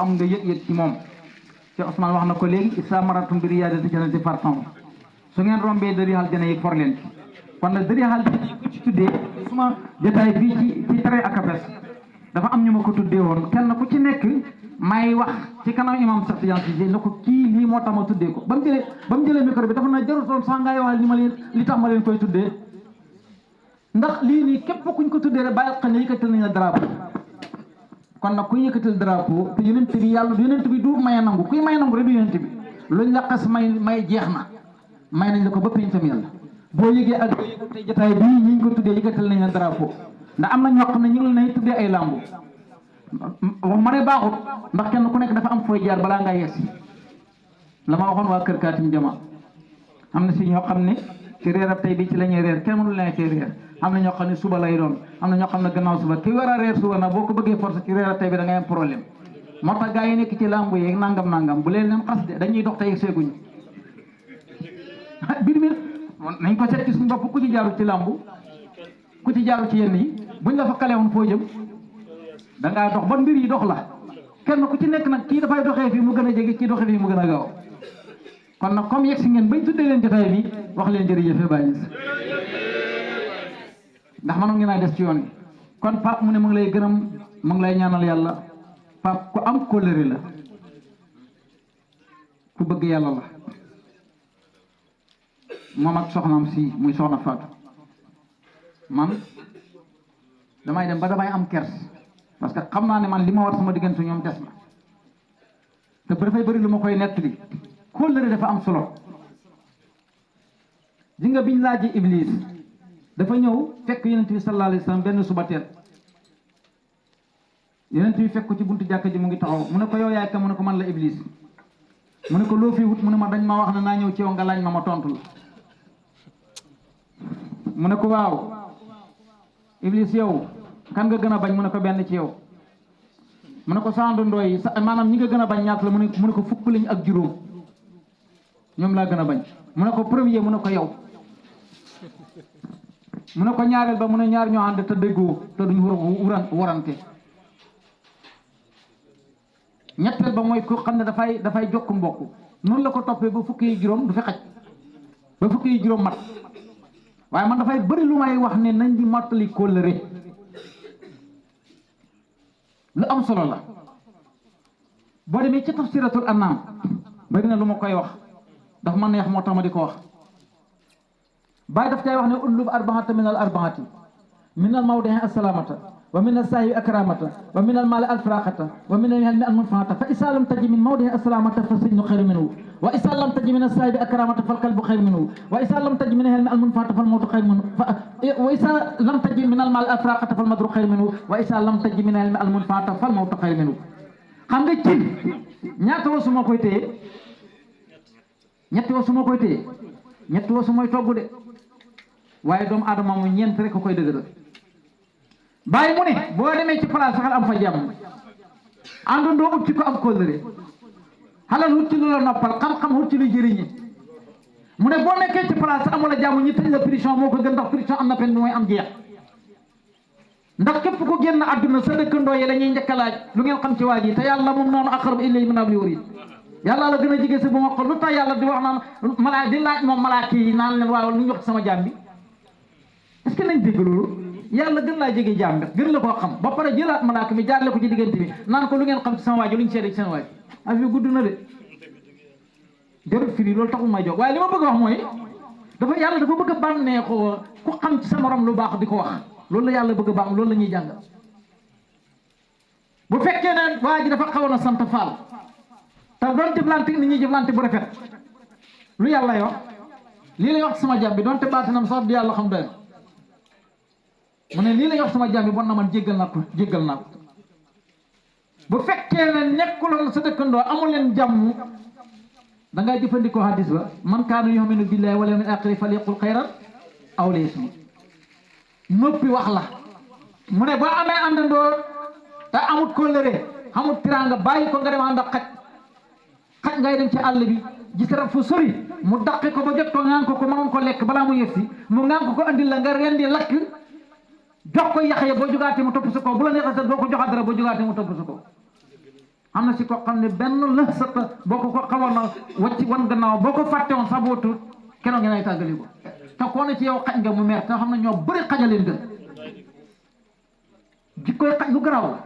am nga yëg-yëg ci moom Cheikh Ousmane wax na ko léegi isa maratum bi riyaadati jannati fartan su ngeen rombee dëri aljana yi for leen ci kon nag dëri aljana yi ku ci tuddee suma jotaay bii ci tere ak apes dafa am ñu ma ko tuddee woon kenn ku ci nekk may wax ci kanam imam Cheikh Tidiane Cissé na ko kii lii moo tax ma tuddee ko ba mu jëlee micro bi dafa na jarutoon sax ngay wax li tax ma leen koy tuddee ndax lii nii képp kuñ ko tuddee rek bàyyi xel ne yëkkatal nañ la drapeau kon nag kuy yëkkatal drapeau te yonent bi yàlla yonent bi du maye nangu kuy maye nangu rek du yonent bi luñ la xas may jeex na may nañ la ko ba peñtam yàlla boo yëgee ak boo yëgul tey jotaay bii ñi ko tuddee yëkkatal nañ la drapeau ndax am na ñoo xam ne ñu ngi lay tuddee ay lambu wax ma ne baaxut ndax kenn ku nekk dafa am fooy jaar balaa ngaa yegsi la ma waxoon waa kër Kaatim Jama am na si ñoo xam ne ci reerab tey bi ci la ñuy reer kenn mënu leen cee reer am na ñoo xam ne suba lay doon am na ñoo xam ne gannaaw suba ki war a reer suba nag boo ko bëggee force ci reerab tey bi da ngay am problème moo tax gaa yi nekk ci lambu yeeg nangam bu leen xas de dañuy dox tey seeguñu bir mi nañ ko seet ci suñu bopp ku ci jaaru ci lambu ku ci jaaru ci yenn yi buñ la fa kale woon foo jëm da ngaa dox ba mbir yi dox la kenn ku ci nekk nag kii dafay doxee fii mu gën a jege kii doxee fii mu gën a gaaw kon nag comme yegg si ngeen bañ tuddee leen jotaay bi wax leen jërëjëf Baye Niass ndax mënoon ngeen a des ci yoon yi kon Pape mu ne mu ngi lay gërëm mu ngi lay ñaanal yàlla Pape ku am kóllëre la ku bëgg yàlla la moom ak soxnaam si muy soxna Fatou man damay dem ba damay am kers parce que xam naa ne man li ma war sama diggante ñoom des na te bu dafay bëri lu ma koy nettali kóllëre dafa am solo ji nga biñ laajee Iblis dafa ñëw fekk yonent bi sallallahu alayhi wa sallam benn suba teel yonent bi fekk ko ci buntu jàkka ji mu ngi taxaw mu ne ko yow yaay ka mu ne ko man la Iblis mu ne ko loo fi wut mu ne ma dañ ma wax ne naa ñëw ci yow nga laaj ma tontu la mu ne ko waaw Iblis yow kan nga gën a bañ mu ne ko benn ci yow mu ne ko sandondoo yi maanaam ñi nga gën a bañ ñaata la mu ne ko fukk lañ ak juróom ñoom laa gën a bañ mu ne ko premier mu ne ko yow mu ne ko ñaareel ba mu ne ñaar ñoo ànd te déggoo te duñ warante ñetteel ba mooy ko xam ne dafay jokk mbokk noonu la ko toppee ba fukki yi juróom du fi xaj ba fukki yi juróom mat waaye man dafay bëri lu may wax ne nañ di mottali kóllëre lu am solo la boo demee ci tafsiratul anam bëri na lu ma koy wax daf ma neex moo tax ma di ko wax Baay daf cay wax ne ullub arbaata min al arbaati min al mawdihi assalamata wa min al saahibi akramata wa min al maali alfraqata wa min al ilmi al munfaata fa isa lam taji min mawdihi assalamata fa sijnu xayru minhu wa isa lam taji min al saahibi akramata fal kalbu xayru minhu wa isa lam taji min al ilmi al munfaata fal mawtu xayru minhu wa isa lam taji min al maali alfraqata fal madru xayru minhu wa isa lam taji min al ilmi al munfaata fal mawtu xayru minhu xam nga cin ñaata wasu moo koy téye ñetti wasu moo koy téye ñetti wasu mooy togg de waaye doomu aadama mu ñeent rek ko koy dëgëral bàyyi mu ne boo demee ci place saxal am fa jàmm àndandoo ut ci ko am kóllëre xalal ut ci lu la noppal xam-xam ut ci lu jëriñe mu ne boo nekkee ci place amul a jàmm ñi tëj la prison moo ko gën ndax prison am na pen bi mooy am jeex ndax képp ko génn àdduna sa dëkkandoo yi la ñuy njëkk a laaj lu ngeen xam ci waa ji te yàlla moom noonu aqrabu ilayhi min hablil warid yàlla la gën a jege si bu ma ko lu tax yàlla di wax naan malaa di laaj moom malaaka yi naan leen waaw lu ñu wax sama jaam bi est-ce que nañ dégg loolu yàlla gën laa jege jaam bi gën la koo xam ba pare jëlaat malaaka mi jaarle ko ci diggante bi naan ko lu ngeen xam ci sama waaj lu ñu seede ci sama waaj affaire gudd na de jarul firi loolu taxul may jóg waaye li ma bëgg a wax mooy dafa yàlla dafa bëgg a bànneexoo ku xam ci sa morom lu baax di ko wax loolu la yàlla bëgg a baax loolu la ñuy jàng bu fekkee ne waa ji dafa xawoon a sant faal te doon jëflante nit ñi jëflante bu rafet lu yàlla yo lii lay wax sama jàmm bi doonte baatinam sax di yàlla xam doy mu ne lii lay wax sama jàmm bi bon na man jéggal naa ko bu fekkee ne nekkuloon sa dëkkandoo amul leen jàmm da ngay jëfandikoo hadis ba man kaana yu'minu billahi wal yawmil aaxiri falyaqul xayran aw liyasmut noppi wax la mu ne boo amee àndandoo te amut kóllëre amut tiraanga bàyyi ko nga dem ànd ak xaj ngay dem ci àll bi gis rab fu sori mu daqi ko ba jot ko ngaan ko mënoon ko lekk balaa mu yegsi mu ngaan ko andil la nga rendi lakk jox ko yax ya boo jugaatee mu topp sa kaw bu la neexee sax doo ko joxaat dara boo jugaatee mu topp sa kaw am na si ko xam ne benn la sa boo ko xawoon na wacc wan gannaaw boo ko fàtte woon sabootu keroog ngeen ay tàggali ko te koo ne ci yow xaj nga mu mer te xam ne ñoo bëri xajaleen gën jikkoy xaj lu garaaw la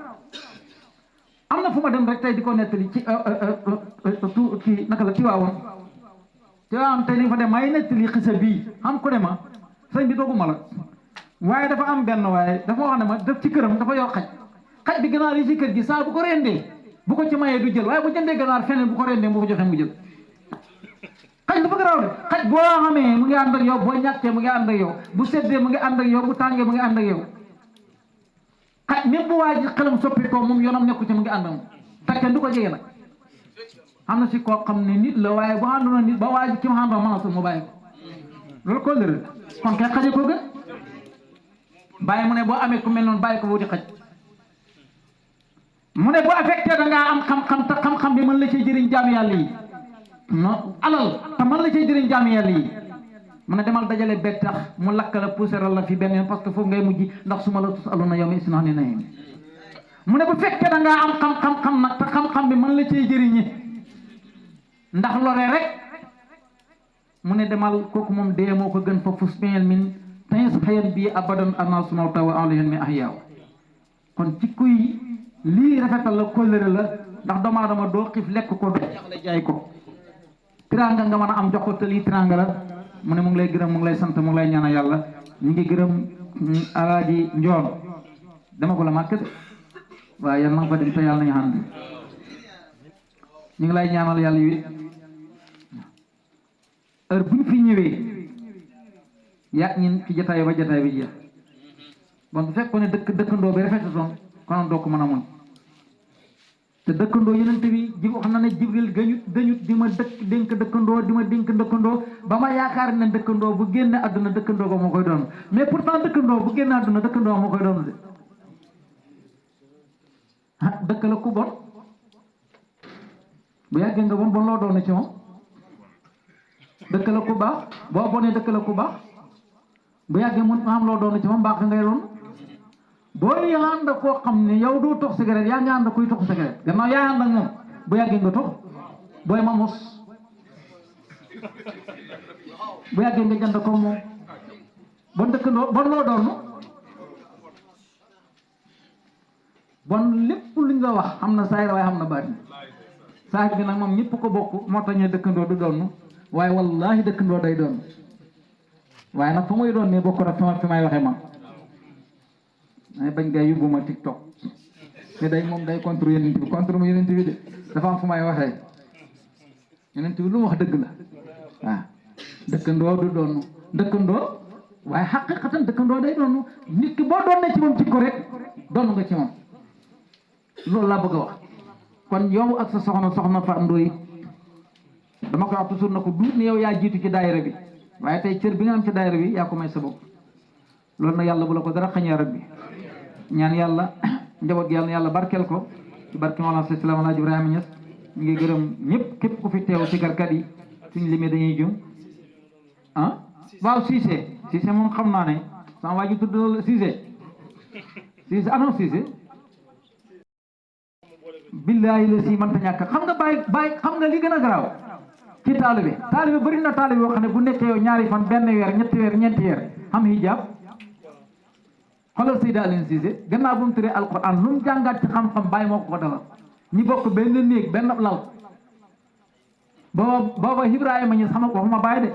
am na fu ma dem rek tey di ko nettali ci kii naka la Tiwaawoon tey li fa dem may nettali xisa bii xam ko ne ma sëñ bi dooguma la waaye dafa am benn waaye dafa wax ne ma def ci këram dafa yor xaj bi ganaar yi ci kër gi saa bu ko rendee bu ko ci mayee du jël waaye bu jëndee ganaar feneen bu ko rendee bu ko joxee mu jël xaj dafa garaaw de xaj boo xamee mu ngi ànd ak yow boo ñàkkee mu ngi ànd ak yow bu seddee mu ngi ànd ak yow bu tàngee mu ngi ànd ak yow xaj même bu waa ji xelam soppi ko moom yoonam nekku ci mu ngi ànd ak moom te kenn du ko jege nag am na si koo xam ne nit la waaye bu àndoon nit ba waa ji ki ma àndoon mënatul mu bàyyi ko loolu ko lëre kon kay xaje ko gën bàyyi mu ne boo amee ku mel noonu bàyyi ko boo di xaj mu ne bu affecté da ngaa am xam-xam te xam-xam bi mën la cee jëriñ jaamu yàlla yi non alal te mën la cee jëriñ jaamu yàlla yi mu ne demal dajale bettax mu lakk la puusaral la fi benn yoon parce que foofu ngay mujj ndax su ma la tus aluna yow mi isna ni nayim mu ne bu fekkee da ngaa am xam-xam nag te xam-xam bi mën la cee jëriñi ndax lore rek mu ne demal kooku moom dee moo ko gën fa fusmeel min tens xayan bii abadan annasu mawta wa alihin mi ahyaaw kon ci kuy lii rafetal la kóllëre la ndax doomu aadama doo xiif lekk ko doo jaxle jaay ko tiranga nga mën a am jox ko te lii tiranga la mu ne mu ngi lay gërëm mu ngi lay sant mu ngi lay ñaanal yàlla ñu ngi gërëm alaaji njoon dama ko la màkk de waaye yàlla na nga fa dem te yàlla nañu ànd ñu ngi lay ñaanal yàlla yi heure buñ fi ñëwee yaa ñin ci jotaay ba jotaay bi jeex bon bu fekkoon ne dëkkandoo bi rafetutoon konoon doo ko mën a mun te dëkkandoo yeneen bi ji wax na ne Jibril gañut di ma dénk dëkkandoo di ma dénk dëkkandoo ba ma yaakaar ne dëkkandoo bu génne àdduna dëkkandoo ko moo koy doon mais pourtant dëkkandoo bu génne àdduna dëkkandoo moo koy doon de ah dëkk la ku bon bu yàggee nga bon loo doon ci moom dëkk la ku baax boo bonee dëkk la ku baax bu yàggee mun am loo doon ci moom baax ngay doon boo yi ànd koo xam ne yow doo tox cigarette yaa ngi ànd kuy tox cigarette gannaaw yaa ànd ak moom bu yàggee nga tox booy ma mos bu yàggee nga jënd ko moom bon dëkkandoo bon loo doon bon lépp luñ la wax xam na saayir waaye xam na baati saayir bi nag moom ñëpp ko bokk moo tax ñu dëkkandoo du doon waaye wallahi dëkkandoo day doon waaye nag fa muy doon ne bokk rek fi may waxee man ay bañ ngay yóbbu ma TikTok te day moom day contre yenent bi contre mu yenent bi de dafa am fu may waxee yenent bi lu mu wax dëgg la waaw dëkkandoo du doon dëkkandoo waaye xaqiqatan dëkkandoo day doon nit ki boo doon ne ci moom ci ko rek doon nga ci moom loolu laa bëgg a wax kon yow ak sa soxna Fatou Ndoye dama koy wax toujours na ko duut ni yow yaa jiitu ci daayira bi waaye tey cër bi nga am ci daayira bi yaa ko may sa bopp loolu nag yàlla bu la ko dara xañ yaa rabbi ñaan yàlla njaboot gi yàlla na yàlla barkeel ko ci barke Mawlana Seydina Alaaji Ibrahima Niass ñu ngi gërëm ñëpp képp ku fi teew ci garkat yi suñ limee dañuy jum ah waaw Cissé moom xam naa ne sama waa ji tudd Cissé ano Cissé billaahi la si mënta ñàkk xam nga bàyyi xam nga li gën a garaaw ci taalibe bëri na taalibe yoo xam ne bu nekkee yow ñaari fan benn weer ñetti weer ñeenti weer xam hijab xoolal Seyda Aline Cissé gannaaw bu mu turee alquran lu mu jàngaat ci xam-xam bàyyi moo ko dalal ñi bokk benn néeg benn lal booba Ibrahima Niass xama waxuma bàyyi de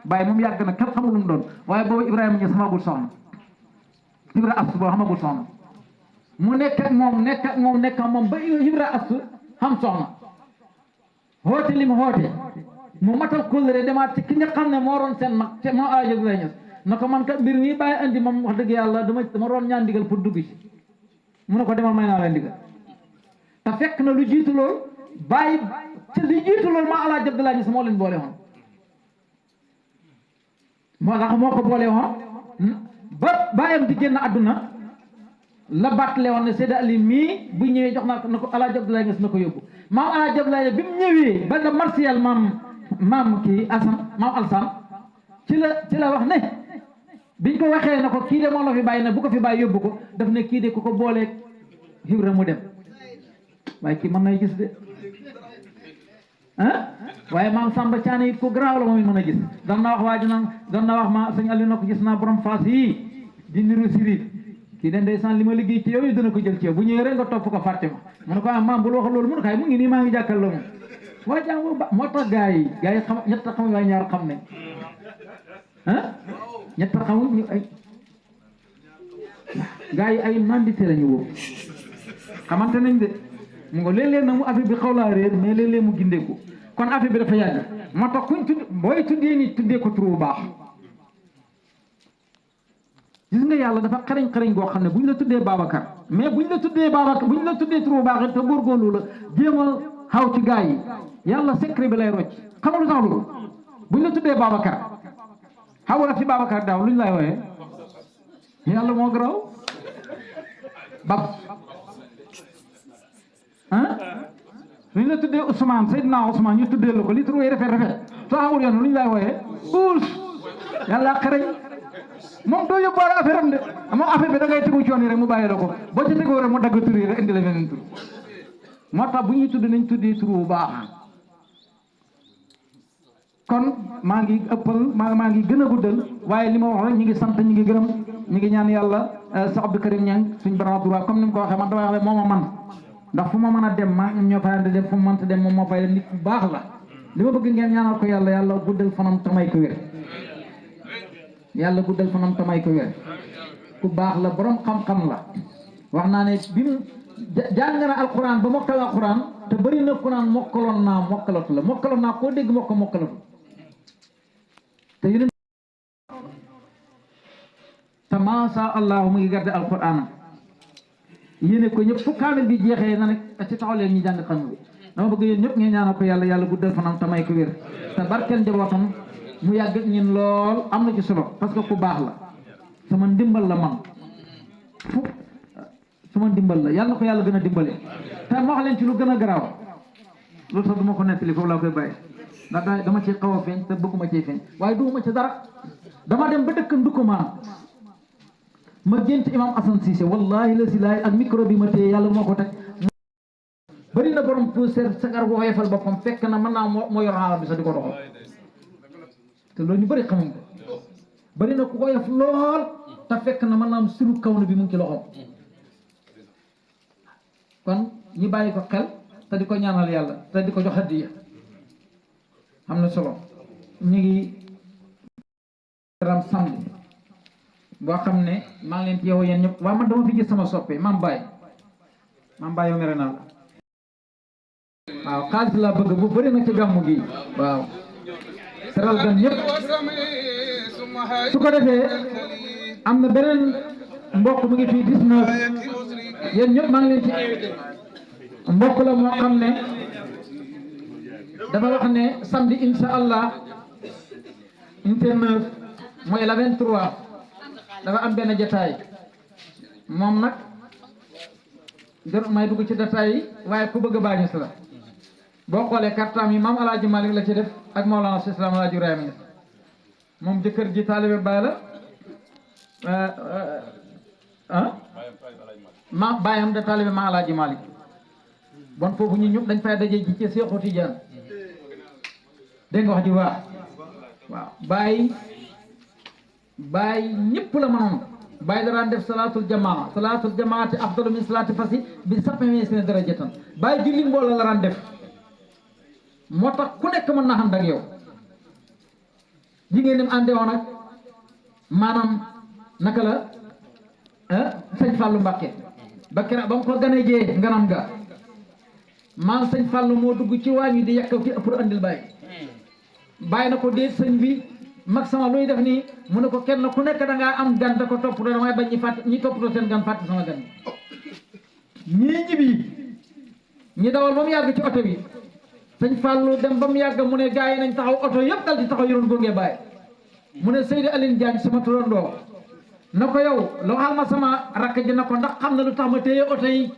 bàyyi moom yàgg na kenn xamul lu mu doon waaye booba Ibrahima Niass xamagul soxna Ibra Astu booba xamagul soxna mu nekk ak moom ba Ibra Astu xam soxna xoote li mu xoote mu matal kóllëre demaat ci ki nga xam ne moo roon seen mag te moo aajo Ibrahima Niass na ko man kat mbir mi bàyyi andi moom wax dëgg yàlla dama roon ñaan ndigal pour dugg ci mu ne ko demal may naa leen ndigal te fekk na lu jiitu loolu bàyyi ci li jiitu loolu maa Alaaji Abdoulaye Niass moo leen boole woon moo ko boole woon ba bàyyam di génn àdduna la bàttale woon ne Seyda Ali mii bu ñëwee jox naa ko Alaaji Abdoulaye Niass na ko yóbbu maam Alaaji Abdoulaye bi mu ñëwee ba nga martial maam kii maam Alsan ci la wax ne biñ ko waxee na ko kii de moo la fi bàyyi na bu ko fi bàyyi yóbbu ko daf ne kii de ku ko booleeg Ibra mu dem waaye kii mën nay gis de ah waaye maam Samba Thiané it ku garaaw la moom it mën a gis doon na wax waa ji naan doon na wax ma sëñ Aliou na ko gis naa borom faas yii di niru sirit kii de ndeysaan li ma liggéey ci yow yi dana ko jël ci yow bu ñëwee rek nga topp ko fàtte ma mu ne ko ah maam bul wax loolu mu ne ko ay mu ngi nii maa ngi jàkkal la moom waa jàng ba moo tax gars yi xam ñett xam waaye ñaar xam ne ah ñett xamul ñu ay gars yi ay nandite lañu wóob xamante nañ de mu nga léeg-léeg nag mu affaire bi xaw laa réer mais léeg-léeg mu gindeeku kon affaire bi dafa yàgg moo tax kuñ tudd booy tuddee ni tuddee ko turu bu baax gis nga yàlla dafa xarañ goo xam ne bu ñu la tuddee Babacar mais bu ñu la tuddee Babacar bu ñu la tuddee turu bu baax it te góorgóorlu la jéem a xaw ci gars yi yàlla secret bi lay rocc xamalu sax loolu bu ñu la tuddee Babacar xawala fi Babacar daaw lu ñu lay wooyee yàlla moo garaw bab ah lu ñu la tuddee Ousmane Seydina Ousmane ñu tuddee la ko li turu yi rafet soo xamul yoon lu ñu lay wooyee uus yàlla xarañ moom doo yóbbaale affaire am de moom affaire bi da ngay tegu ci yoon yi rek mu bàyyi la ko boo ci tegoo rek mu dagg tur yi rek indi la beneen tur moo tax bu ñuy tudd nañ tuddee tur bu baax kon maa ngi ëppal maa ngi gën a guddal waaye li ma wax rek ñi ngi sant ñi ngi gërëm ñi ngi ñaan yàlla sa Abdou Karim Niang suñ barama droit comme ni mu ko waxee man damay wax moo ma man ndax fu ma mën a dem maa ñoo fay dem fu mu mënta dem moom moo fay dem nit bu baax la li ma bëgg ngeen ñaanal ko yàlla yàlla guddal fanam tamay ko wér yàlla guddal fanam tamay ko wér ku baax la borom xam-xam la wax naa ne bi mu jàng na alquran ba mokkal alquran te bëri na quran mokkaloon naa mokkalatu la mokkaloon naa koo dégg mokkalatu te yeneen te maasa allah mu ngi garde alquran yéene ko ñëpp fu kaamil bi jeexee na ne ci taxaw leen ñu jàng xam bi dama bëgg yéen ñëpp ngeen ñaanal ko yàlla yàlla guddal fanam tamay ko wér te barkeel njabootam mu yàgg ak ñun lool am na ci solo parce que ku baax la sama ndimbal la man fu sama ndimbal la yàlla na ko yàlla gën a dimbale te ma wax leen ci lu gën a garaaw loolu sax du ma ko nettali foofu laa koy bàyyi ndax dama ci xaw a feeñ te bëgguma cee feeñ waaye duuma ci dara dama dem ba dëkk Ndoukoumane ma gént imam Assane Cissé wallahi la si laay ak micro bi ma téye yàlla moo ko teg bëri na borom poussière sagar woyefal boppam fekk na mën naa moo yor xaaral bi sax di ko doxal te loolu ñu bëri xamuñ ko bëri na ku woyof lool te fekk na mën naa am siru kaw na bi mu ngi ci loxoom kon ñi bàyyi ko xel te di ko ñaanal yàlla te di ko jox hadiya am na solo ñu ngi ram samedi boo xam ne maa ngi leen ci yow yéen ñëpp waaw man dama fi gis sama soppe maam Baye yow mere naa la waaw xaalis laa bëgg bu bëri na ci gàmmu gi waaw seral gan ñëpp su ko defee am na beneen mbokk mu ngi fii 19 yéen ñëpp maa ngi leen ci mbokk la moo xam ne dafa wax ne samedi insha allah unité 9 mooy la 23 dafa am benn jataay moom nag jot may dugg ci détails yi waaye ku bëgg a baañu si la boo xoolee kartaam yi maam alaaji Malik la ci def ak Mawlana Cheikh Islam alaaji Ibrahima Niass moom jëkkër ji taalibe Baay la ma baayam da taalibe ma alaaji Malik bon foofu ñu ñëpp dañ fay daje ji ci Seexu Tijaan dégg nga wax ji waaw Baay ñëpp la mënoon Baay daraan def salaatul jamaati afdalu min salaati fasi bi sappi seen darajatan Baay julli mbooloo la daan def moo tax ku nekk mën na ànd ak yow ji ngeen dem àndee woon ak maanaam naka la sëñ Fallou Mbacké ba keroog ba mu ko ganee jee nganam ga maam sëñ Fallou moo dugg ci waañ wi di yàq fi pour andil bàyyi na ko déet sëñ bi mag sama luy def nii mu ne ko kenn ku nekk da ngaa am gan da ko toppatoo damay bañ ñi toppatoo seen gan fàtte sama gan ñii ñibbi ñi dawal ba mu yàgg ci oto bi sëñ Fallou dem ba mu yàgg mu ne gars yi nañ taxaw oto yëpp dal di taxaw yoroon góngee bàyyi mu ne Seydi Aline Diagne sama turandoo na ko yow loo xam ma sama rakk ji na ko ndax xam na lu tax ma téye oto yi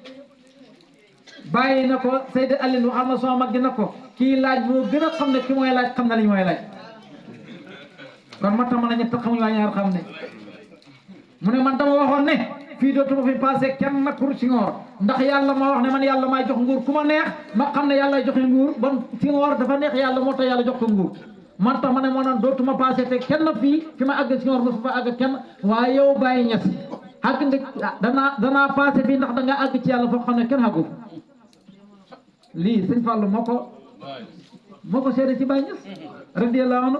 bàyyi na ko Seydi Aline waxal ma sama mag ji na ko kii laaj moo gën a xam ne ki mooy laaj xam na li mooy laaj kon ma tama na ñett xamuñ waa ñaar xam ne mu ne man dama waxoon ne fii dootuma fi passé kenn nag pour Senghor ndax yàlla moo wax ne man yàlla maay jox nguur ku ma neex ma xam ne yàlla joxe nguur bon Senghor dafa neex yàlla moo tax yàlla jox ko nguur man tax ma ne moo naan dootuma passé te kenn fii fi ma àgg Senghor mosu fa àgg kenn waaye yow Baye Niass àgg nga danaa passé fii ndax da nga àgg ci yàlla foo xam ne kenn àggu lii sëñ Fallou moo ko seede ci Baye Niass radiyallahu anhu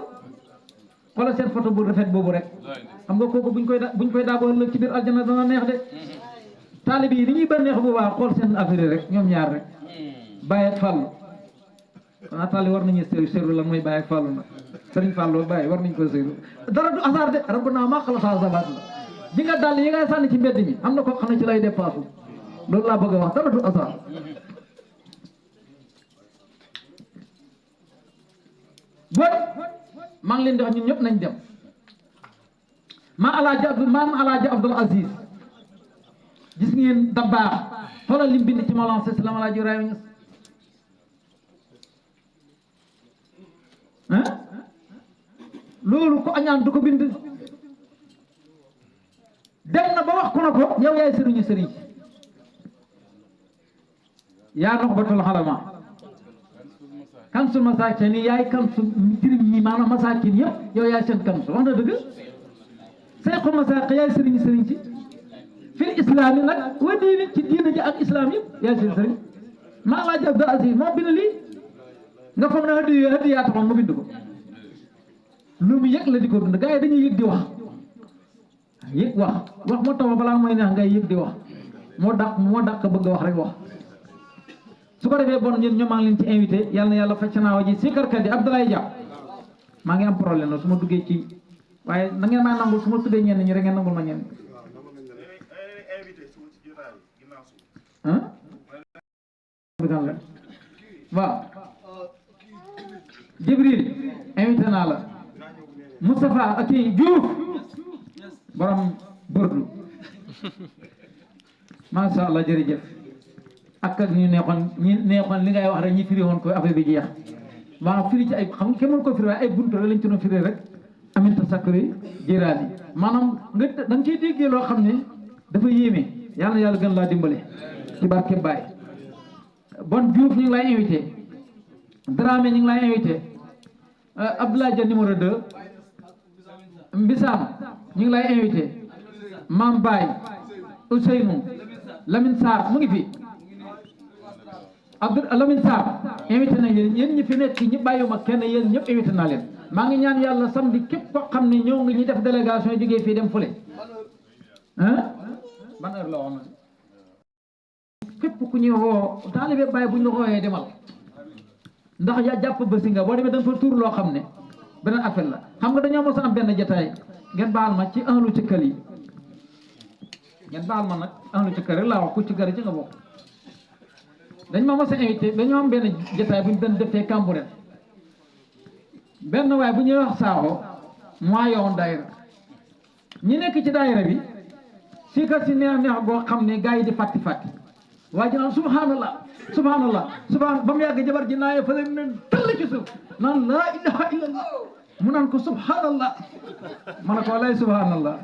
xoolal seen photo bu rafet boobu rek xam nga kooku buñ koy daagoo ëllëg ci biir aljana dana neex de taalibe yi li ñuy bànneex bu baax xool seen affaire rek ñoom ñaar rek Baye ak Fallou xanaa taali war nañu seetlu lan mooy Baye ak Fallou nag Serigne Fallou Baye war nañu ko seetlu dara du hasard de rabbuna maa xalaqa zabaat la ji nga dàll yi ngay sànni ci mbedd mi am na koo xam ne ci lay dépassé loolu laa bëgg a wax dara du hasard bon maa ngi leen di wax ñun ñëpp nañ dem maam alaaji Abdul Aziz gis ngeen da baax xoolal lim bind ci Mawlana Salaam alaaji Ibrahima Niass loolu ko añaan du ko bind dem na ba wax ko na ko yow yaay sëriñu sëriñ yaa nox batul xalama kansul masaakin yi yaay kansul jirim ñi maanaam masaakin yëpp yow yaay seen kansul wax na dëgg sayxu masaakin yaay sëriñ sëriñ ci fil islam yi nag wa diini ci diina ji ak islam yëpp yaay seen sëriñ maa Alaaji Abdul Aziz moo bind lii nga foog na hëddi yaa taxoon mu bind ko lu mu yëg la di ko dund gars yi dañuy yëg di wax wax moo tax balaa mooy neex ngay yëg di wax moo dàq bëgg a wax rek wax su ko defee bon ñun ñoo maa ngi leen ci invité yàlla na yàlla fecc naa ji sikarkat yi Abdoulaye Dia maa ngi am problème la su ma duggee ci waaye na ngeen maa nangul su ma tuddee ñenn ñi rek ngeen nangul ma ñenn waaw Jibril invité naa la Moustapha ak kii Diouf borom Bordeaux macha allah jërëjëf ak ñu neexoon li ngay wax rek ñi firi woon ko affaire bi jeex maanaam firi ci ay xam nga kenn mën ko firi waaye ay buntu rek lañ ci doon firi rek Aminta Sakri Jiraani maanaam nga da nga ciy déggee loo xam ne dafa yéeme yàlla na yàlla gën laa dimbale ci barke Baye bon Diouf ñu ngi lay invité Dramé ñu ngi lay invité Abdoulaye Dia numéro 2 Mbissam ñu ngi lay invité Mam Baye Ousseynou Lamine Sarr mu ngi fi Abdou Lamine Sarr invité nañ leen yéen ñi fi nekk ñi bàyyiwuma kenn yéen ñëpp invité naa leen maa ngi ñaan yàlla samedi képp koo xam ne ñëw nga ñuy def délégation jógee fii dem fële ban heure la woon képp ku ñuy woo taalibe Baye bu ñu la wooyee demal ndax yaa jàpp bësi nga boo demee da nga fa tuur loo xam ne beneen affaire la xam nga dañoo mos a am benn jotaay ngeen baal ma ci ahlu ci kër yi ngeen baal ma nag ahlu ci kër rek laa wax ku ci kër ci nga bokk dañ ma mos a invité dañoo am benn jotaay bu ñu doon defee Cambérène benn waay bu ñuy wax saaxo moo yowoon daayira ñi nekk ci daayira bi si kat si neex neex boo xam ne gars yi di fàtti waa ji naan subhanallah ba mu yàgg jabar ji naaye fa leen ne tëll ci suuf naan laa ilaha illallah mu naan ko subhanallah ma ne ko lay subhanallah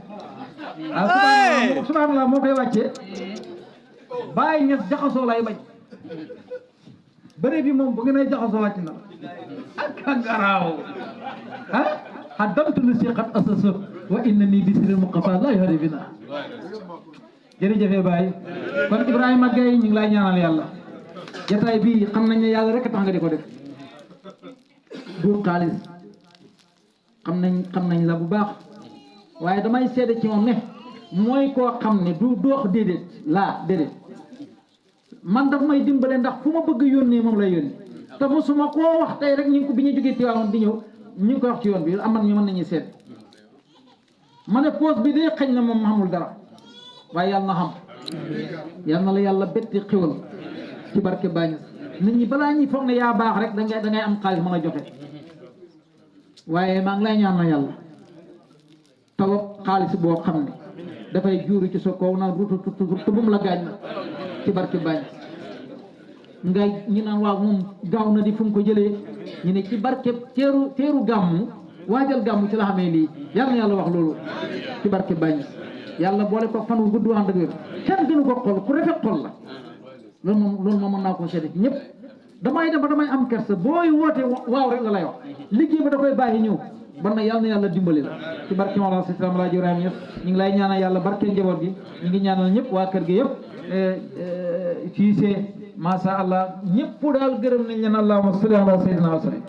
subhanallah moo koy wàccee Baye Niass jaxasoo lay bañ bëre bi moom bu ngeen ay jaxasoo wàcc na ak kangaraaw haddamtu li si xat asaso wa inna nii bi siril muqafa la yohade bina jërëjëf Baye kon Ibrahima Gueye ñu ngi lay ñaanal yàlla jotaay bii xam nañ ne yàlla rek tax nga di ko def du xaalis xam nañ la bu baax waaye damay seede ci moom ne mooy koo xam ne du doox déedéet man daf may dimbale ndax fu ma bëgg yónnee moom lay yónni te mosuma koo wax tey rek ñu ngi ko bi ñuy jógee Tiwaawan di ñëw ñu ngi koy wax ci yoon bi am na ñu mën nañuy seet ma ne poos bi de xëñ na moom xamul dara waaye yàlla na xam yàlla na la yàlla betti xéwal ci barke Baye nit ñi balaa ñuy foog ne yaa baax rek dangay am xaalis mën a joxe waaye maa ngi lay ñaan na yàlla taw xaalis boo xam ne dafay juuru ci sa kaw naan ruutu te bu mu la gaañ na ci barke Baye nga ñu naan waaw moom gaaw na di fu mu ko jëlee ñu ne ci barke teeru gàmmu waajal gàmmu ci la xamee lii yàlla na yàlla wax loolu ci barke Baye yàlla boole ko fan wu gudd ànd ak wér kenn gënu ko xol ku rafet xol la loolu moom mën naa koo seede ci ñëpp damay dem ba damay am kersa booy woote waaw rek la lay wax liggéey ba da koy bàyyi ñëw ban na yàlla na yàlla dimbali la ci barke Mawlana Cheikh Islam Alaaji Ibrahima Niass ñu ngi lay ñaanal yàlla barke njaboot gi ñu ngi ñaanal ñëpp waa kër gi yëpp fii see masha Allah ñëpp daal gërëm nañ leen allahumma salli ala sayyidina wa sallam